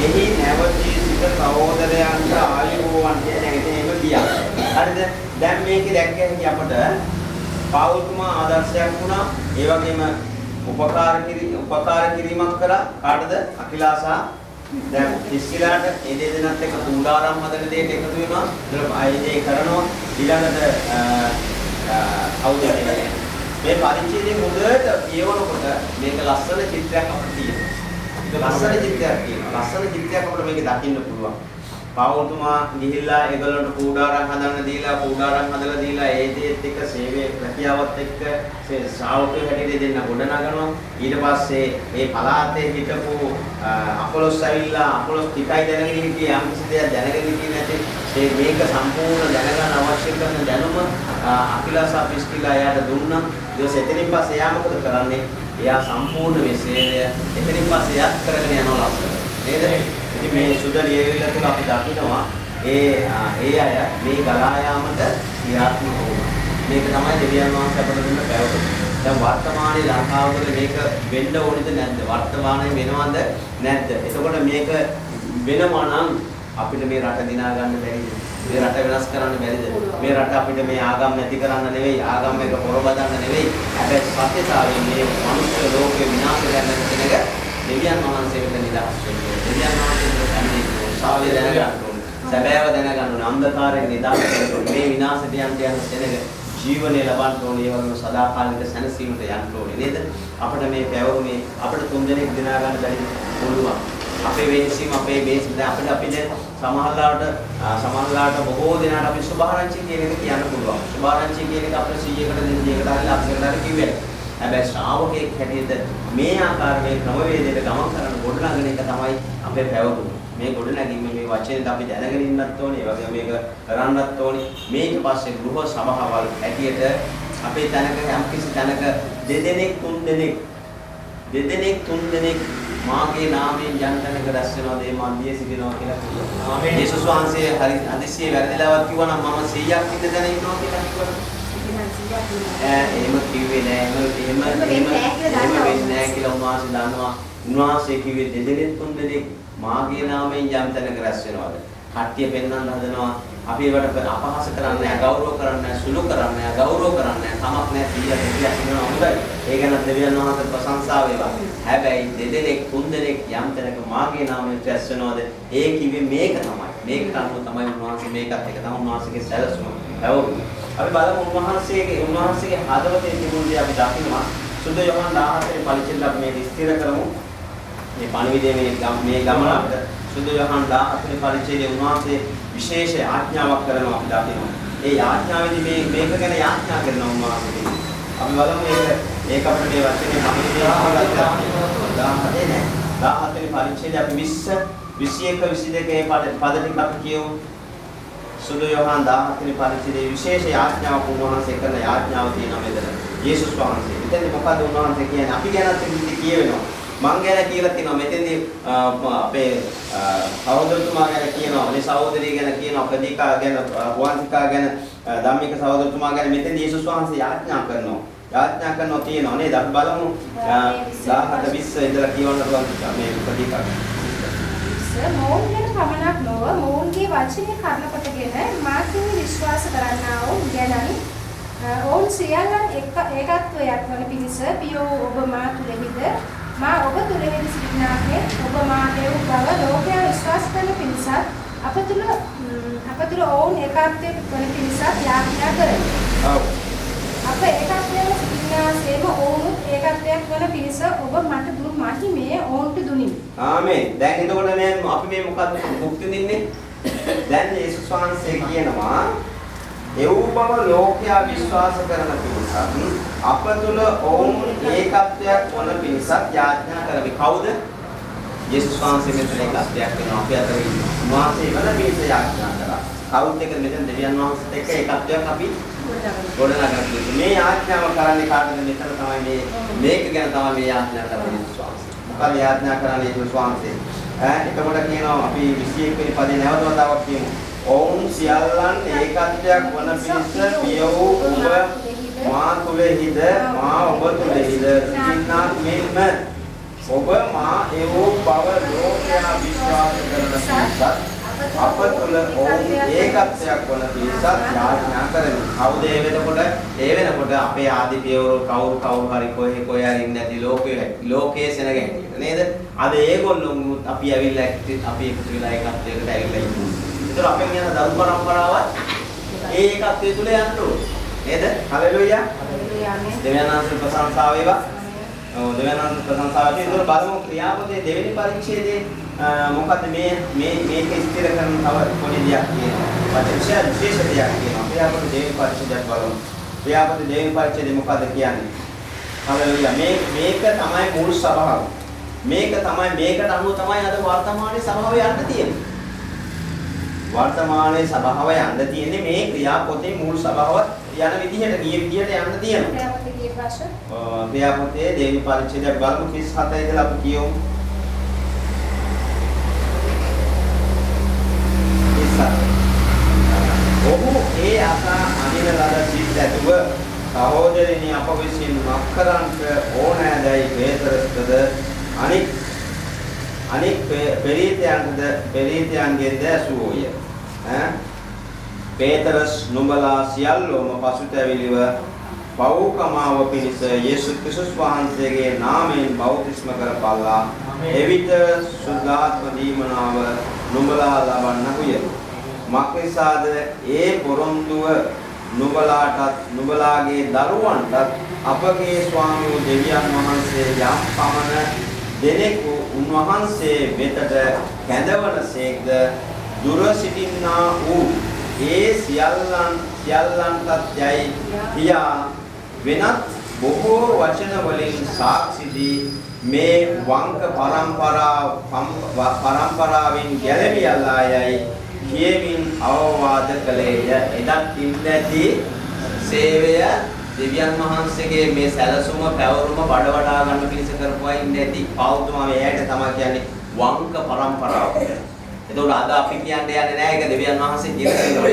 එහි නැවතී සිට සහෝදරයන්ට ආයුබෝවන් කියලා දැන් ඉතින් එහෙම ගියා. හරිද? දැන් මේකේ දැක්ක හැකි අපට පාවුල්තුමා ආදර්ශයක් වුණා. ඒ වගේම උපකාර කිරීමක් කළා. කාටද? අකිලාසා දැන් ප්‍රිස්කිලාට ඒ දෙදෙනාත් එක්ක කූඩාරම් හදන දෙයට එකතු වෙනවා. ඒතර ආයේ දේ කරනවා. ඊළඟට කවුද මේ පරිච්ඡේදයේ හොඳට කියවනකොට මේක ලස්සන චිත්‍රයක් අපිට තියෙනවා. ඒක ලස්සන චිත්‍රයක් තියෙනවා. ලස්සන චිත්‍රයක් අපිට මේක දකින්න පුළුවන්. පාවුල්තුමා ගිහිල්ලා ඒගොල්ලන්ට කූඩාරම් හදන්න දීලා කූඩාරම් හදලා දීලා ඒ දේත් එක්ක සේවය රැකියාවත් එක්ක ශ්‍රාවකයෝ හැටියට දෙන්න ගොඩ නගනවා. ඊට පස්සේ මේ පළාතේ හිටපු අපොලොස් ඇවිල්ලා අපොලොස් ටිකයි දැනගෙන හිටියේ, යම් කිසි දෙයක් දැනගෙන හිටියේ නැති ඒ මේක සම්පූර්ණ දැනගන්න අවශ්‍ය කරන දැනුම අකිලාස ප්‍රිස්කිලා එයාට දුන්නා. ඊට පස්සේ එතනින් පස්සේ එයා මොකද කරන්නේ? එයා සම්පූර්ණ මේ සේවය එතනින් පස්සේ එයාත් කරගෙන යනවා ලස්සන. නේද? ඉතින් මේ සුද ලියවිල්ල තුළ අපි දකිනවා ඒ ඒ අය මේ ගලා යාමට ක්‍රියාත්මක වුණා. මේක තමයි දෙවියන් වහන්සේ අපට දුන්න පැවතුම. දැන් වර්තමානයේ ලංකාව තුළ මේක වෙන්න ඕනිද නැද්ද? වර්තමානයේ වෙනවද නැද්ද? එතකොට මේක වෙනවා නම් අපිට මේ රට දිනා ගන්න බැරිද? මේ රට වෙනස් කරන්න බැරිද? මේ රට අපිට මේ ආගම් නැති කරන්න නෙවෙයි, ආගම් එක පොරබදන්න නෙවෙයි. හැබැයි සත්‍යතාවයෙන් මේ මනුෂ්‍ය ලෝකේ විනාශ කරන්න තැනක දෙවියන් වහන්සේ වෙත නිදහස් වෙන්න ඕනේ. දෙවියන් වහන්සේ වෙත පැමිණෙන්න ඕනේ. සත්‍ය දැනගන්න ඕනේ. සැබෑව දැනගන්න ඕනේ. අන්ධකාරයෙන් නිදහස් වෙන්න ඕනේ. මේ විනාශයට යන්න යන සෙනග ජීවනය ලබන්න ඕනේ. ඒ වගේම සදාකාලික සැනසීමට යන්න ඕනේ නේද? අපිට මේ පැවරුමේ අපිට තුන් දෙනෙක් දිනා ගන්න බැරි පුළුවන්. අපේ වෙනසීම අපේ බේස් දැන් අපිට අපි දැන් සමහරලාට බොහෝ දෙනාට අපි සුභාරංචි කියන එක කියන්න පුළුවන්. සුභාරංචි කියන එක අපිට 100කට 200කට හරි ලක්ෂයකට හරි කිව්වයි. හැබැයි ශ්‍රාවකයෙක් හැටියට මේ ආකාර මේ ක්‍රමවේදයට ගමන් කරන්න ගොඩනගන එක තමයි අපේ පැවතුම. මේ ගොඩනැගීම මේ වචනේට අපි දැනගෙන ඉන්නත් ඕනේ. ඒ වගේම මේක කරන්නත් ඕනේ. මේක පස්සේ ගෘහ සභාවල් හැටියට අපේ තැනක යම් කිසි තැනක දෙදෙනෙක් තුන් දෙනෙක් දෙදෙනෙක් තුන් දෙනෙක් මාගේ නාමයෙන් යම් තැනක රැස් වෙනවා දේ මන් දී සිටිනවා කියලා කිව්වා. ආමේන්. යේසුස් වහන්සේ හරි හදිස්සියේ වැරදිලාවත් කිව්වා නම් මම 100ක් ඉන්න තැන ඉන්නවා කියලා කිව්වා. ඈ එහෙම කිව්වේ නෑ. එහෙම එහෙම එහෙම වෙන්නේ නෑ කියලා එහෙම දන්නවා. වෙන්නේ නෑ කියලා උන්වහන්සේ දන්නවා. උන්වහන්සේ කිව්වේ දෙදෙනෙක් තුන් දෙනෙක් මාගේ නාමයෙන් යම් තැනක රැස් වෙනවාද? කට්ටිය පෙන්වන්න හදනවා. අපි ඒවට අපහාස කරන්නේ නෑ, ගෞරව කරන්නේ නෑ, සුළු කරන්නේ නෑ, ගෞරව කරන්නේ නෑ. කමක් නෑ 100 200ක් ඉන්නවා හොඳයි. ඒ ගැන දෙවියන් වහන්සේ ප්‍රශංසා වේවා. හැබැයි දෙදෙනෙක් තුන් දෙනෙක් යම් තැනක මාගේ නාමයෙන් රැස් වෙනවාද? ඒ කිව්වේ මේක තමයි. මේකට අනුව තමයි උන්වහන්සේ මේකත් එක තමයි උන්වහන්සේගේ සැලසුම. පැවරුම. අපි බලමු උන්වහන්සේගේ හදවතේ තිබුණ දේ අපි දකිනවා. සුද්ධ යොහන් 14 වෙනි පරිච්ඡේදය අපි මේක ස්ථිර කරමු. මේ පණිවිඩය මේ ගමන අපිට සුද්ධ යොහන් 14 වෙනි පරිච්ඡේදයේ උන්වහන්සේ විශේෂ ආඥාවක් කරනවා අපි දකිනවා. ඒ ආඥාවේදී මේ මේක ගැන යාඥා කරනවා උන්වහන්සේ. අපි බලමු මේක ඒක අපිට මේ වචනේ පණිවිඩය හොයාගත්තා. 17 නෑ. 17 වෙනි පරිච්ඡේදය අපි 20 21 22 මේ පද ටික අපි කියමු. සුද්ධ යොහන් 17 වෙනි පරිච්ඡේදයේ විශේෂ යාඥාවක් උන්වහන්සේ කරන යාඥාව තියෙනවා මෙතන. යේසුස් වහන්සේ. මෙතනදී මොකද්ද උන්වහන්සේ කියන්නේ? අපි ගැනත් එතනදී කියවෙනවා. මං ගැන කියලා තියෙනවා. මෙතනදී අපේ සහෝදරතුමා ගැන කියනවා. මේ සහෝදරිය ගැන කියනවා. ප්‍රදීකා ගැන, වංශිකා ගැන, ධම්මික සහෝදරතුමා ගැන මෙතනදී යේසුස් වහන්සේ යාඥා කරනවා. යාඥා කරනවා තියෙනවා නේද? අපි බලමු 17 20 ඉඳලා කියවන්න පුළුවන් මේ ප්‍රදීකා. මොවුන් ගැන පමණක් නොව මොවුන්ගේ වචනය කරන කොටගෙන මා කෙරෙහි විශ්වාස කරන්නා වූ ගැනත් ඔවුන් සියල්ලන් ඒකත්වයක් වන පිණිස පියෝ ඔබ මා තුලෙහිද මා ඔබ තුලෙහිද සිටිනාක් මෙන් ඔබ මා එව් බව ලෝකයා විශ්වාස කරන පිණිසත් අප තුල ඔවුන් ඒකත්වයක් වන පිණිසත් යාඥා කරමි. ඔව්. අප ඒකත්වයව සිටිනාසේම ඔවුනුත් ඒකත්වයක් වන පිණිස ඔබ මට දුන් මහිමය ඔවුන්ට දුනිමි. ආමේන්. දැන් එතකොට මේ අපි මේ මොකද්ද භුක්ති විඳින්නේ? දැන් යේසුස් වහන්සේ කියනවා එව් බව ලෝකයා විශ්වාස කරන පිණිසත් අප තුල ඔවුන් ඒකත්වයක් වන පිණිසත් යාඥා කරමි. කවුද? යේසුස් වහන්සේ මෙතන ඒකත්වයක් වෙනවා අපි අතර ඉන්නවා. උන්වහන්සේ වන පිණිස යාඥා කරා. කවුද එක මෙතන දෙවියන් වහන්සේත් එක්ක ඒකත්වයක් අපි ගොඩනගන්න තියෙන්නේ. මේ යාඥාව කරන්නේ කාටද? මෙතන තමයි මේ මේක ගැන තමයි මේ යාඥා කරන්නේ යේසුස් වහන්සේ. මොකද යාඥා කරන්නේ යේසුස් වහන්සේ? ඈ එතකොට කියනවා අපි 21 වෙනි පදේ නැවත වතාවක් කියමු. ඔවුන් සියල්ලන් ඒකත්වයක් වන පිණිස පිය වූ ඔබ මා තුලෙහිද මා ඔබ තුලෙහිද සිටින්නාක් මෙන්ම ඔබ මා එවූ බව ලෝකයා විශ්වාස විශ්වාස කරන පිරිසත් අප තුළ ඔවුන් ඒකත්වයක් වන පිරිසත් යාඥා කරමි. කවුද ඒ වෙනකොට? ඒ වෙනකොට අපේ ආදි පියවරු කවුරු කවුරු හරි කොහේ කොහේ හරි ඉන්නේ නැති ලෝකයේ සෙනග හැටියට නේද? අද ඒගොල්ලොන් අපි ඇවිල්ලා අපි එකතු වෙලා ඒකත්වයකට ඇවිල්ලා ඉන්නවා. ඒතර අපෙන් යන දරු පරම්පරාවත් ඒ ඒකත්වය තුළ යන්න ඕනේ. නේද? හලෙලූයා. දෙවියන් වහන්සේ ප්‍රශංසා වේවා. ඔව්, දෙවියන් වහන්සේ ප්‍රශංසා වේවා. ඒතර බලමු ක්‍රියාපොතේ දෙවෙනි පරිච්ඡේදයේ මොකද්ද මේ මේ මේක ස්ථිර කරන තව පොඩි දෙයක් තියෙනවා. වචන විශේෂ දෙයක් තියෙනවා. ක්‍රියාපොතේ දෙවෙනි පරිච්ඡේදයක් බලමු. ක්‍රියාපොතේ දෙවෙනි පරිච්ඡේදය මොකද්ද කියන්නේ? හලෙලූයා. මේක තමයි මුල් සභාව. මේක තමයි, මේකට අනුව තමයි අද වර්තමානයේ සභාව යන්න තියෙන්නේ. වර්තමානයේ සභාව යන්න තියෙන්නේ මේ ක්‍රියාපොතේ මුල් සභාව යන විදිහට, ගිය විදිහට යන්න තියෙනවා. ක්‍රියාපොතේ කී ප්‍රශ්න? ක්‍රියාපොතේ දෙවෙනි පරිච්ඡේදයක් බලමු. 37 ඉඳලා අපි කියමු. 37. ඔහු ඒ අසා අනින ලද සිත් ඇතුව සහෝදරනි අප විසින් මක් කරන්ට ඕනෑදැයි පේතරස්ටද අනික් පෙරීතයන්ටද පෙරීතයන්ගෙන්ද ඇසුවෝය. පේතරස් නුඹලා සියල්ලෝම පසුතැවිලිව පව්කමාව පිණිස යේසුස් ක්‍රිස්තුස් වහන්සේගේ නාමයෙන් බෞතිස්ම කරපල්ලා. එවිට සුද්ධාත්ම දීමනාව නුඹලා ලබන්නහුය. මක්නිසාද ඒ පොරොන්දුව නුඹලාටත් නුඹලාගේ දරුවන්ටත් අපගේ ස්වාමී වූ දෙවියන් වහන්සේ යම් පමණ දෙනෙකු උන්වහන්සේ වෙතට කැඳවනසේක්ද දුර සිටින්නා වූ ඒ සියල්ලන්ටත් යයි කියා වෙනත් බොහෝ වචන වලින් සාක්ෂි දී මේ වංක පරම්පරාවෙන් ගැලවියලා යයි කියමින් අවවාද කළේය. එදත් ඉන්නැති සේවය දෙවියන් වහන්සේගේ මේ සැලසුම පැවරුම බඩ වඩා ගන්න පිණිස කරපුවා ඉන්නැති. පෞතුමා මේ ඇයට තමයි කියන්නේ වංක පරම්පරාව කියලා. එතකොට අද අපි කියන්න යන්නේ නෑ ඒක දෙවියන් වහන්සේ කියලා තියෙනවා.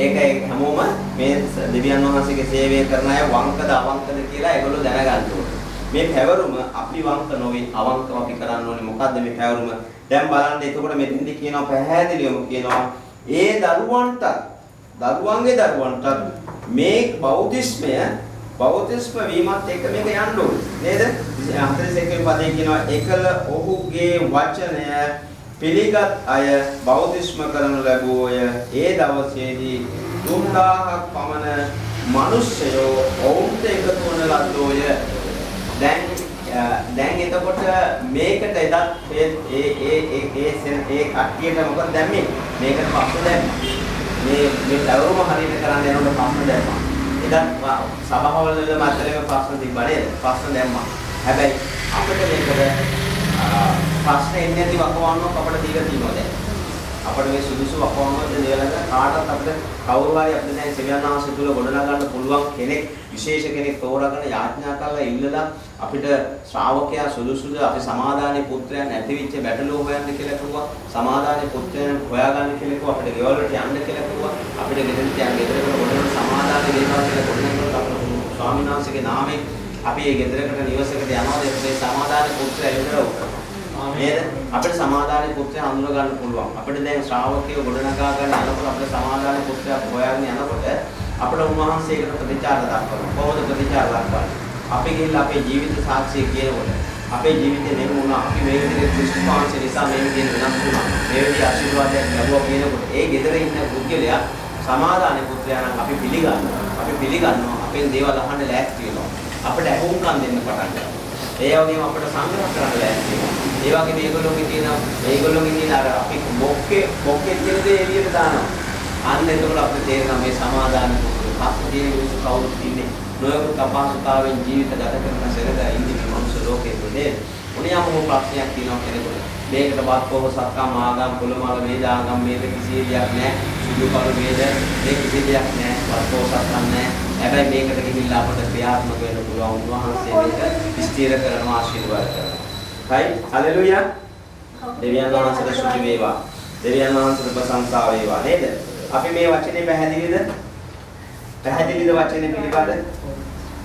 ඒක හැමෝම මේ දෙවියන් වහන්සේගේ සේවය කරන අය වංකද අවංකද කියලා ඒගොල්ලෝ දැනගන්න ඕනේ. මේ පැවරුම අපි වංක නොවේ, අවංකව අපි කරන්න ඕනේ. මොකද්ද මේ පැවරුම? දැන් බලන්න එතකොට මෙතනදි කියනවා පැහැදිලිවම කියනවා ඒ දරුවන්ටත් දරුවන්ගේ දරුවන්ටත් මේ බෞතිස්ම වීමත් එක්ක මේක යන්න ඕනේ නේද? 41 වෙනි පදේ කියනවා එකල ඔහුගේ වචනය පිළිගත් අය බෞතිස්ම කරනු ලැබුවෝය. ඒ දවසේදී 3000ක් පමණ මිනිස්සයෝ ඔවුන්ට එකතු වන ලද්දෝය. දැන් එතකොට මේකට එදත් ඒ ඒ ඒ ඒ ඒ කට්ටියට මොකද දැම්මේ? මේකට ප්‍රශ්න දැම්මා. මේ මේ පැවරුම හරියට කරන්න යනකොට ප්‍රශ්න දැම්මා. එදත් සභාවල වල මතලෙම ප්‍රශ්න තිබ්බා නේද? ප්‍රශ්න දැම්මා. හැබැයි අපිට මේකට ප්‍රශ්න එන්නේ නැති වකවානුවක් අපිට දීලා තියෙනවා දැන්. අපිට මේ සුදුසු වකවානුවක් දෙලා කාටවත් අපිට කවුරු හරි අපිට දැන් සෙවියන් වහන්සේ තුල ගොඩනගන්න පුළුවන් කෙනෙක්, විශේෂ කෙනෙක් තෝරාගෙන යාඥා කරලා ඉල්ලලා අපිට ශ්‍රාවකයා සුදුසුද, අපි සමාදානයේ පුත්‍රයන් ඇතිවිච්ච බැටළුව හොයන්න කියලා කිව්වා, සමාදානයේ පුත්‍රයන් හොයාගන්න කියලා කිව්වා, අපිට ගෙවල් වලට යන්න කියලා කිව්වා, අපිට ගෙදරට යන්න ගෙදරකට ගොඩනගන සමාදානයේ දේවල් කියලා ගොඩනගනකොට අපිට ස්වාමීන් වහන්සේගේ නාමයෙන් අපි මේ ගෙදරකට නිවසකට යනවා, ඒ සමාදානයේ පුත්‍රයා ඉවර නේද? අපිට සමාදානයේ පුත්‍රයා හඳුනා ගන්න පුළුවන්. අපිට දැන් ශ්‍රාවකයෝ ගොඩනගා ගන්න යනකොට අපිට සමාදානයේ පුත්‍රයා හොයාගෙන යනකොට අපිට උන්වහන්සේකට ප්‍රතිචාර දක්වනවා. කොහොමද ප්‍රතිචාර දක්වන්නේ? අපි ගිහිල්ලා අපේ ජීවිත සාක්ෂිය කියනකොට අපේ ජීවිතේ මෙහෙම වුණා, අපි මේ විදිහට ක්‍රිස්තුස් වහන්සේ නිසා මේ විදිහට වෙනස් වුණා, මේ විදිහේ ආශිර්වාදයක් ලැබුවා කියනකොට ඒ ගෙදර ඉන්න පුද්ගලයා සමාදානයේ පුත්‍රයා නම් අපි පිළිගන්නවා. අපි පිළිගන්නවා. අපෙන් දේවල් අහන්න ලෑස්ති වෙනවා. අපිට ඇහුම්කන් දෙන්න පටන් ගන්නවා. ඒ වගේම අපිට සංග්‍රහ කරන්න ලෑස්ති වෙනවා. ඒ වගේම මේගොල්ලෝගේ තියෙන අර අපි බොක්කේ තියෙන දේ එළියට දානවා. අන්න එතකොට අපිට තේරෙනවා මේ සමාදාන පුත්‍රයෝ පස්සේ තියෙන මිනිස්සු කවුරුත් ඉන්නේ නොයෙකුත් අපහසුතාවෙන් ජීවිත ගත කරන සෙනග ඉන්නේ මේ මනුස්ස ලෝකයේ තුල නේද? මොනියම් හෝ ප්‍රශ්නයක් තියෙනවා කෙනෙකුට. මේකට බත් පොහොසත්කම් ආගම් කුලමල වේද ආගම් මේක කිසි දෙයක් නෑ. සුදු කළු වේද මේ කිසි දෙයක් නෑ. බත් පොහොසත්කම් නෑ. හැබැයි මේකට ගිහිල්ලා අපට ක්‍රියාත්මක වෙන්න පුළුවන්. උන්වහන්සේ මේක ස්ථිර කරනවා, ආශිර්වාද කරනවා. හරි, හලෙලූයා. දෙවියන් වහන්සේට ස්තුති වේවා. දෙවියන් වහන්සේට ප්‍රශංසා වේවා නේද? අපි මේ වචනේ පැහැදිලිද? පැහැදිලිද වචනේ පිළිබඳ?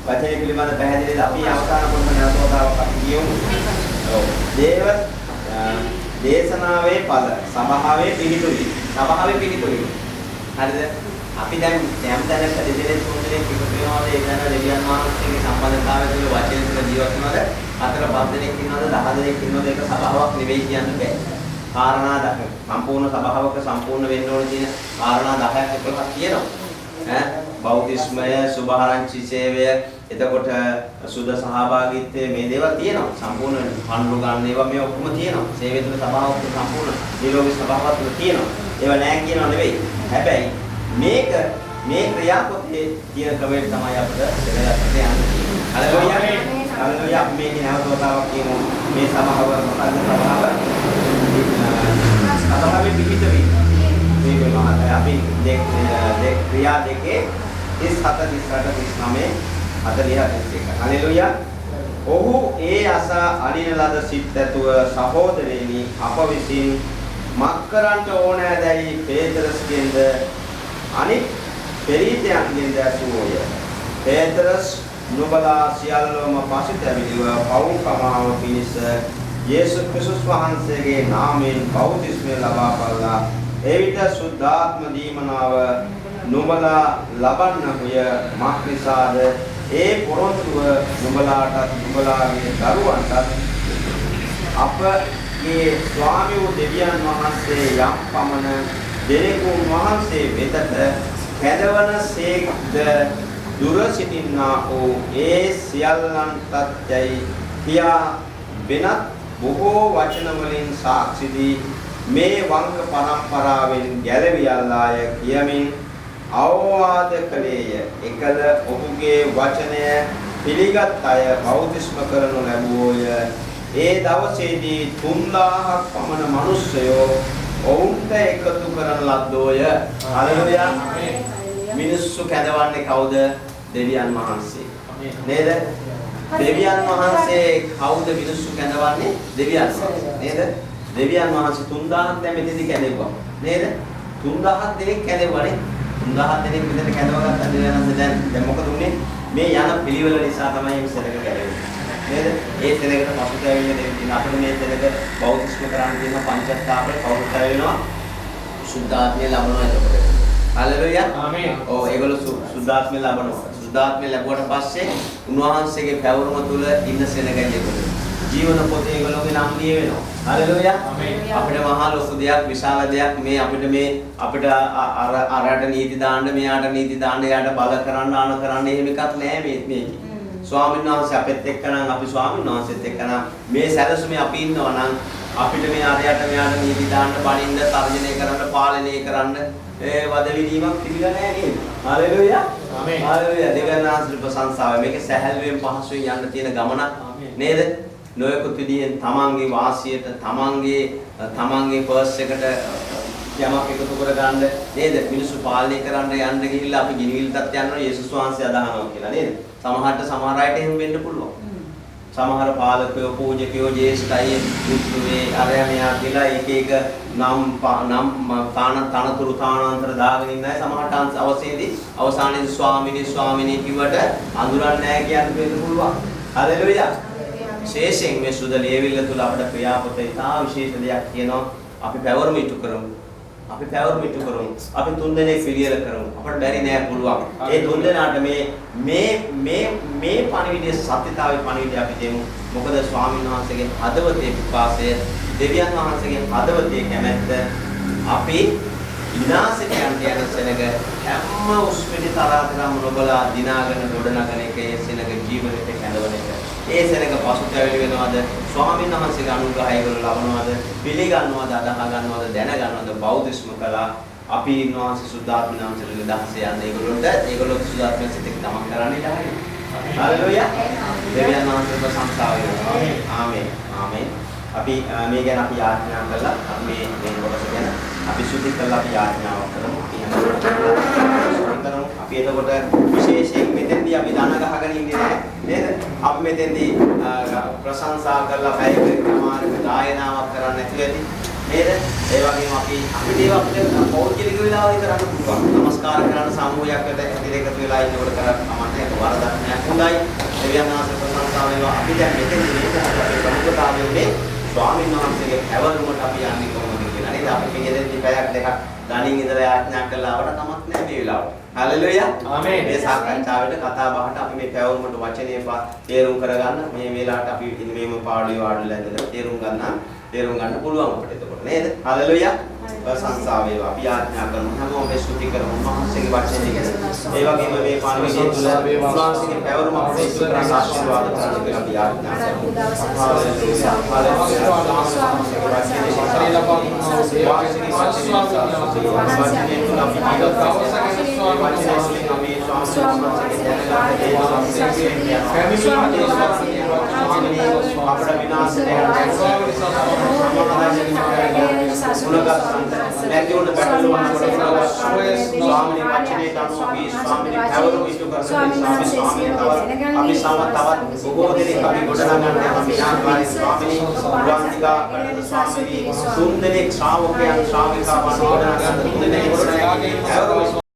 වචනේ පිළිබඳ පැහැදිලිද? අපි අවසාන කොටස නැවත වතාවක් අපි කියමු. ඔව්. දේව දේශනාවේ ඵල සභාවේ පිහිටුවීම. සභාවේ පිහිටුවීම. හරිද? අපි දැන් යම් තැනක දෙදෙනෙක් තුන් දෙනෙක් එකතු වෙනවාද ඒ තැන දෙවියන් වහන්සේගේ සම්බන්ධතාවය තුළ වචනය තුළ ජීවත් වෙනවද? 4 5 දෙනෙක් ඉන්නවද 10 දෙනෙක් ඉන්නවද ඒක සභාවක් නෙවෙයි කියන්න බෑ. කාරණා 10 සම්පූර්ණ සභාවක සම්පූර්ණ වෙන්න ඕන තියෙන කාරණා 10ක් 11ක් තියෙනවා. ඈ බෞතිස්මය, සුභාරංචි සේවය, එතකොට සුද සහභාගීත්වය මේ දේවල් තියෙනවා. සම්පූර්ණ පන්රු ගන්න ඒවා මේ ඔක්කොම තියෙනවා. සේවය තුළ සභාවක් තුළ සම්පූර්ණ නිරෝගී සභාවක් තුළ තියෙනවා. ඒවා නෑ කියනවා නෙවෙයි. හැබැයි මේක මේ ක්‍රියාපොතේ තියෙන ක්‍රමයට තමයි අපිට දැනගන්න යන්න තියෙන්නේ. හලෙලූයා. හලෙලූයා. අපි මේකේ නැවත වතාවක් කියමු. මේ සභාව මොකද්ද සභාව? සභාවේ පිහිටවීම. මේක මහතය අපි දෙක ක්‍රියා දෙකේ 37 38 39 40 41. හලෙලූයා. ඔහු ඒ අසා අනින ලද සිත් ඇතුව සහෝදරයනි අප විසින් මක් කරන්ට ඕනෑදැයි පේතරස්ගෙන්ද අනිත් පෙරීතයන්ගෙන්ද ඇසුවෝය. පේතරස් නුඹලා සියල්ලෝම පසුතැවිලිව පව්කමාව පිණිස යේසුස් ක්‍රිස්තුස් වහන්සේගේ නාමයෙන් බෞතිස්මය ලබාපල්ලා. එවිට සුද්ධාත්ම දීමනාව නුඹලා ලබන්නහුය. මක් නිසාද ඒ පොරොන්දුව නුඹලාටත් නුඹලාගේ දරුවන්ටත් අපගේ ස්වාමී වූ දෙවියන් වහන්සේ යම් පමණ දෙනෙකු වහන්සේ වෙතට කැඳවන සේක්ද දුර සිටින්නා වූ ඒ සියල්ලන්ටත් යයි කියා වෙනත් බොහෝ වචන වලින් සාක්ෂි දී මේ වංක පරම්පරාවෙන් ගැලවියල්ලාය කියමින් අවවාද කළේය. එකල ඔහුගේ වචනය පිළිගත් අය බෞතිස්ම කරනු ලැබුවෝය. ඒ දවසේදී 3000ක් පමණ මිනිස්සයෝ ඔවුන්ට එකතු කරන ලද්දෝය. හලෙලූයා. මිනිස්සු කැඳවන්නේ කවුද? දෙවියන් වහන්සේ. නේද? දෙවියන් වහන්සේ කවුද මිනිස්සු කැඳවන්නේ? දෙවියන් වහන්සේ. නේද? දෙවියන් වහන්සේ 3000ක් දැන් මෙතනදී කැඳෙව්වා. නේද? 3000ක් දෙනෙක් කැඳෙව්වානේ. 3000 දෙනෙක් මෙතන කැඳවගත්තා දෙවියන් වහන්සේ. දැන් මොකද උනේ? මේ යන පිළිවෙල නිසා තමයි මේ සෙනඟ කැඩෙන්නේ. නේද? ඒ සෙනඟට පසුතැවිල්ල දෙන්න තියෙන අපිට මේ සෙනඟ බෞතිස්ම කරන්න තියෙන පංචස්ථාපන පෞරුෂය වෙනවා. සුද්ධාත්මය ලබනවා එතකොට. හලෙලූයා. ආමේන්. ඔව් ඒගොල්ලෝ සුද්ධාත්මය ලබනවා. සුද්ධාත්මය ලැබුවට පස්සේ උන්වහන්සේගේ පැවරුම තුල ඉන්න සෙනඟයි ඒගොල්ලෝ. ජීවන පොතේ ඒගොල්ලෝගේ නම් ලිය වෙනවා. හලෙලූයා. ආමේන්. අපිට මහා ලොකු දෙයක්, විශාල දෙයක් මේ අපිට මේ අපිට අර අරට නීති දාන්න, මෙයාට නීති දාන්න, එයාට බල කරන්න, ආන කරන්න එහෙම එකක් නෑ මේ මේකේ. ස්වාමීන් වහන්සේ අපෙත් එක්ක නම්, අපි ස්වාමීන් වහන්සේත් එක්ක නම් මේ සැලසුමේ අපි ඉන්නවා නම් අපිට මේ අරයට මෙයාට නීති දාන්න, බනින්න, තර්ජනය කරන්න, පාලනය කරන්න ඒ වද විදීමක් තිබිලා නෑ නේද? හලෙලූයා. ආමේන්. හලෙලූයා. දෙවියන් වහන්සේට ප්‍රශංසාව. මේක සැහැල්ලුවෙන් පහසුවෙන් යන්න තියෙන ගමනක් නේද? නොයෙකුත් විදිහෙන් තමන්ගේ වාසියට, තමන්ගේ පර්ස් එකට යමක් එකතු කරගන්න නේද? මිනිස්සු පාලනය කරන්න යන්න ගිහිල්ලා අපි ගිනිවිල්ටත් යනවා යේසුස් වහන්සේ අදහනවා කියලා නේද? සමහරට සමහර අයට එහෙම වෙන්න පුළුවන්. සමහර පාලකයෝ, පූජකයෝ, ජේෂ්ඨයි, මේ අරයා මෙයා කියලා එක එක නම් නම් තනතුරු තානාන්තර දාගෙන ඉන්න අය සමහරට අවසේදී අවසානයේදී ස්වාමිනී ස්වාමිනී කිව්වට අඳුරන්නේ නැහැ කියන්න වෙන්න පුළුවන්. හලෙලූයා. විශේෂයෙන් මේ සුද ලියවිල්ල තුල අපිට ක්‍රියාපොත ඉතා විශේෂ දෙයක් කියනවා. අපි පැවරුම ඉටු කරමු. අපි පැවරුම ඉටු කරමු. අපි තුන් දෙනෙක් පිළියෙල කරමු. අපට බැරි නෑ පුළුවන්. ඒ තුන් දෙනාට මේ මේ මේ මේ පණිවිඩයේ සත්‍යතාවයේ පණිවිඩය අපි දෙමු. මොකද ස්වාමීන් වහන්සේගේ හදවතේ ප්‍රකාශය, දෙවියන් වහන්සේගේ හදවතේ කැමැත්ත අපි විනාශයට යන්න යන සෙනග හැම උස්පෙඩි තරාතරම නොබලා දිනාගෙන ගොඩනගන එක, ඒ සෙනග ජීවනයට කැඳවන එක. ඒ සෙනග පසුතැවිලි වෙනවද? ස්වාමීන් වහන්සේගේ අනුග්‍රහය ඒගොල්ලෝ ලබනවද? පිළිගන්නවද? අදහ ගන්නවද? දැනගන්නවද? බෞතිස්ම කළා. අපි උන්වහන්සේ සුද්ධාත්ම වහන්සේට නිදහසේ යන්න ඒගොල්ලොන්ට ඒගොල්ලෝ සුද්ධාත්ම සිත එක්ක තමන් කරන්න ඉඩ හරිනවා. හලෙලූයා. දෙවියන් වහන්සේට ප්‍රශංසා වේවා. ආමේන්. ආමේන්. අපි මේ ගැන අපි යාඥා කළා. අපි මේ මේ කොටස ගැන අපි සුද්ධ කළා. අපි යාඥාවක් කරමු. අපි හැමෝටම කරමු. අපි එතකොට විශේෂයෙන් මෙතෙන්දී අපි දන ගහගෙන ඉන්නේ නැහැ නේද? අපි මෙතෙන්දී ප්‍රශංසා කරලා පැයක සමහරක ගායනාවක් කරන්න නැතුව ඇති නේද? ඒ වගේම අපි අපිට ඒවා අපිට පෞද්ගලික වෙලාවෙ කරන්න පුළුවන්. නමස්කාර කරන්න සමූහයක් වෙත ඇතිර එකතු වෙලා ඉන්නකොට කරන්න කමක් නැහැ. ඒක වරදක් නෑ. හොඳයි. දෙවියන් වහන්සේ ප්‍රශංසා වේවා. අපි දැන් මෙතෙන්දී මේ මොහොත අපේ ප්‍රමුඛතාවය උනේ ස්වාමීන් වහන්සේගේ පැවරුමට අපි යන්නේ කොහොමද කියලා නේද? අපි පිළිදෙද්දි පැයක් දෙකක් දණින් ඉඳලා යාඥා කළා ආවට කමක් නෑ මේ වෙලාවට. හලෙලූයා. ආමේන්. මේ සාකච්ඡාවට කතා බහට අපි මේ පැවරුමට වචනේ තේරුම් කරගන්න මේ වෙලාවට අපි මේම පාඩුවේ වාඩිලා ඉඳලා තේරුම් ගන්න පුළුවන් අපිට එතකොට නේද? හලෙලූයා. ප්‍රශංසා වේවා. අපි යාඥා කරමු, හැමෝම මේ ස්තුති කරමු උන්වහන්සේගේ වචනය ගැන. ඒ වගේම මේ පණිවිඩය තුළ උන්වහන්සේගේ පැවරුම අපිට ඉෂ්ට කරන්න ආශිර්වාද කරන්න කියලා අපි යාඥා කරමු. අපට විනාශයට නැති වුණ බැටළුවන් ස්වාමීන් වචනයට අනුව අපි ස්වාමීන් පැවරුම ඉෂ්ට කරගෙන ස්වාමීන් තවත් අපි සම තවත් බොහෝ දෙනෙක් අපි ගොඩනගන්න අපි යාඥා ස්වාමීන් වහන්සේලා ස්වාමීන් තුන් දෙනෙක් ශ්‍රාවකයන් ශ්‍රාවිකාවන් ගොඩනගන්න තුන් දෙනෙක් ගොඩනගන්න පැවරුම